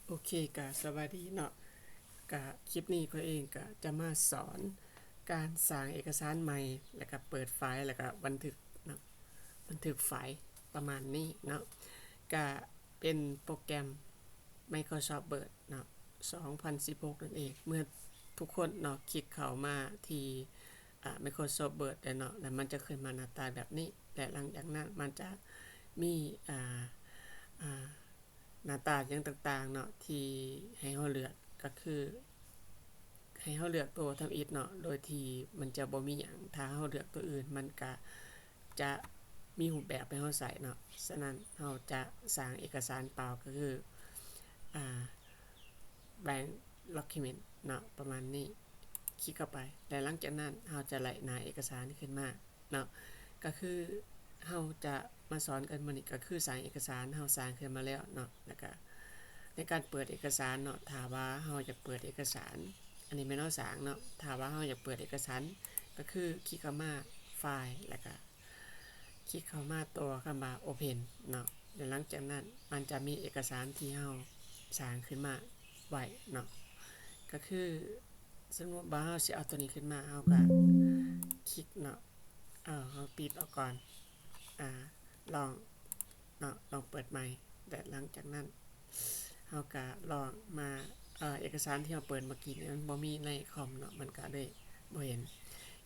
ໂອເຄ ກະສະບາຍດີເນາະ ກະຄລິບນີ້ຂ້ອຍເອງກະຈະມາສອນການສ້າງເອກະສານໃໝ່ ແລ້ວກະເປີດໄຟລ໌ ແລ້ວກະບັນທຶກເນາະ ບັນທຶກໄຟລ໌ປະມານນີ້ເນາະ ກະເປັນໂປຣແກຣມ Microsoft Word ເນາະ ສອງພັນສິບຫົກນັ້ນເອງ. ເມື່ອທຸກຄົນເນາະ ຄລິກເຂົ້າມາທີ່ ອາ Microsoft Word ແລ້ວເນາະ ແລ້ວມັນຈະຂຶ້ນມາໜ້າຕາແບບນີ້ ແລະ ຫຼັງຈາກນັ້ນມັນຈະມີ ອາ ອາ ໜ້າຕາຫຍັງຕ່າງໆເນາະ ທີ່ໃຫ້ເຮົາເລືອກ ກໍຄືໃຫ້ເຮົາເລືອກຕົວທຳອິດເນາະ ໂດຍທີ່ມັນຈະບໍ່ມີຫຍັງ. ຖ້າເຮົາເລືອກຕົວອື່ນ ມັນກະຈະມີຮູບແບບໃຫ້ເຮົາໃຊ້ເນາະ. ສະນັ້ນເຮົາຈະສ້າງເອກະສານເປົ່າ ກໍຄື ອາ blank document ເນາະ ປະມານນີ້. ຄລິກເຂົ້າໄປ ແລະ ຫຼັງຈາກນັ້ນເຮົາຈະໄລ່ໜ້າເອກະສານຂຶ້ນມາເນາະ ກໍຄືເຮົາຈະມາສອນກັນມື້ນີ້ ກໍຄືສ້າງເອກະສານ ເຮົາສ້າງຂຶ້ນມາແລ້ວເນາະ ແລ້ວກະໃນການເປີດເອກະສານເນາະ ຖ້າວ່າເຮົາຢາກເປີດເອກະສານ ອັນນີ້ແມ່ນເຮົາສ້າງເນາະ ຖ້າວ່າເຮົາຢາກເປີດເອກະສານ ກໍຄືຄລິກເຂົ້າມາ File ແລ້ວກະ ຄລິກເຂົ້າມາຕົວຄຳວ່າ Open ເນາະ ແລະ ຫຼັງຈາກນັ້ນມັນຈະມີເອກະສານທີ່ເຮົາສ້າງຂຶ້ນມາໄວ້ເນາະ ກໍຄືສົມມຸດວ່າເຮົາຊິເອົາຕົວນີ້ຂຶ້ນມາ ເຮົາກະຄລິກເນາະ ເອົາ ເຮົາປິດອອກກ່ອນ ອາ ລອງເນາະ ລອງເປີດໃໝ່ ແລະ ຫຼັງຈາກນັ້ນ ເຮົາກະລອງມາ ເອີ ເອກະສານທີ່ເຮົາເປີດເມື່ອກີ້ນີ້ ມັນບໍ່ມີໃນຄອມເນາະ ມັນກະເລີຍບໍ່ເຫັນ.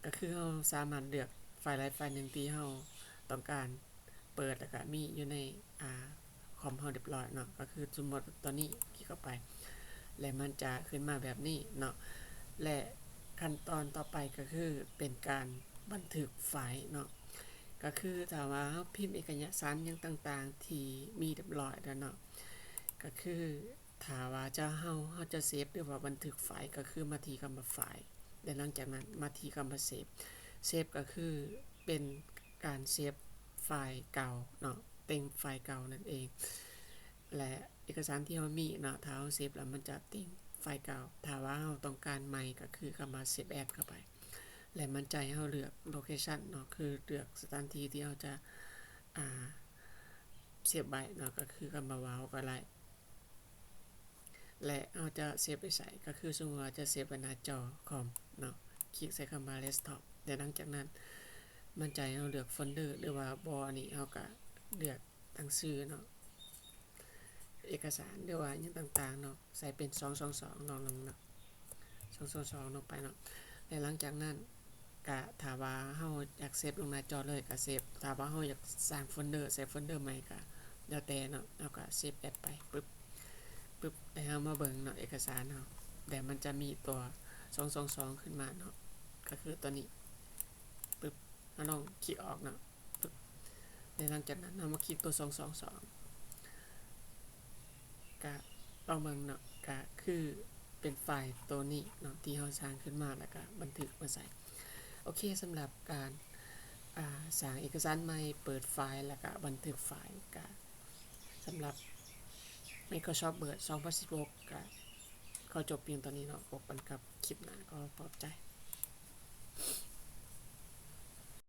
ກໍຄືເຮົາສາມາດເລືອກໄຟລ໌ໃດໄຟລ໌ໜຶ່ງທີ່ເຮົາຕ້ອງການເປີດ ແລ້ວກະມີຢູ່ໃນ ອາ ຄອມເຮົາຮຽບຮ້ອຍເນາະ. ກໍຄືສົມມຸດຕອນນີ້ຄລິກເຂົ້າໄປ ແລະ ມັນຈະຂຶ້ນມາແບບນີ້ເນາະ ແລະ ຂັ້ນຕອນຕໍ່ໄປກໍຄືເປັນການບັນທຶກໄຟລ໌ເນາະ. ກໍຄືຖ້າວ່າເຮົາພິມເອກະສານຫຍັງຕ່າງໆທີ່ມີຮຽບຮ້ອຍແລ້ວເນາະ ກໍຄື ຖ້າວ່າຈະ ເຮົາ ເຮົາຈະເຊບ ຫຼືວ່າບັນທຶກໄຟລ໌ ກໍຄືມາທີ່ຄຳວ່າ File ແລະ ຫຼັງຈາກນັ້ນມາທີ່ຄຳວ່າ Save. Save ກໍຄືເປັນການເຊບໄຟລ໌ເກົ່າເນາະ ເຕັງໄຟລ໌ເກົ່ານັ້ນເອງ ແລະ ເອກະສານທີ່ເຮົາມີເນາະ ຖ້າເຮົາເຊບແລ້ວມັນຈະເຕັງໄຟລ໌ເກົ່າ. ຖ້າວ່າເຮົາຕ້ອງການໃໝ່ ກໍຄືຄຳວ່າ Save As ເຂົ້າໄປ ແລະ ມັນຈະໃຫ້ເຮົາເລືອກ Location ເນາະ ຄືເລືອກສະຖານທີ່ທີ່ເຮົາຈະ ອາ ເຊບໄວ້ເນາະ ກໍຄືຄຳວ່າ Vault ກໍໄດ້ ແລະ ເຮົາຈະເຊບໄປໃສ ກໍຄືສົມມຸດວ່າຈະເຊບໄວ້ໜ້າຈໍຄອມເນາະ ຄລິກໃສ່ຄຳວ່າ Desktop ແລະ ຫຼັງຈາກນັ້ນມັນຈະໃຫ້ເຮົາເລືອກໂຟນເດີ ຫຼືວ່າບໍ່ ອັນນີ້ເຮົາກະເລືອກຕັ້ງຊື່ເນາະ ເອກະສານ ຫຼືວ່າຫຍັງຕ່າງໆເນາະ ໃສ່ເປັນສອງສອງສອງ ລອງເນາະ ສອງສອງສອງ ລົງໄປເນາະ ແລະ ຫຼັງຈາກນັ້ນ ກະຖ້າວ່າເຮົາຢາກເຊບລົງໜ້າຈໍເລີຍກະເຊບ ຖ້າວ່າເຮົາຢາກສ້າງໂຟນເດີ ໃສ່ໂຟນເດີໃໝ່ກະແລ້ວແຕ່ເນາະ. ເຮົາກະ Save As ໄປ ປຶບ ປຶບ ແລ້ວເຮົາມາເບິ່ງເນາະ ເອກະສານເຮົາ ແລ້ວມັນຈະມີຕົວສອງສອງສອງຂຶ້ນມາເນາະ ກໍຄືຕົວນີ້ ປຶບ ເຮົາລອງຄລິກອອກເນາະ ປຶບ ແລ້ວຫຼັງຈາກນັ້ນເຮົາມາຄລິກຕົວສອງສອງສອງ ກະລອງເບິ່ງເນາະ ກະຄືເປັນໄຟລ໌ໂຕນີ້ເນາະ ທີ່ເຮົາສ້າງຂຶ້ນມາ ແລ້ວກະບັນທຶກມາໃສ່. ໂອເຄ ສຳລັບການ ອາ ສ້າງເອກະສານໃໝ່ ເປີດໄຟລ໌ ແລ້ວກະບັນທຶກໄຟລ໌ ກະສຳລັບ Microsoft Word ສອງພັນສິບຫົກ ກະຂໍຈົບພຽງເທົ່ານີ້ເນາະ. ພົບກັນກັບຄລິບໜ້າ ຂໍຂອບໃຈ.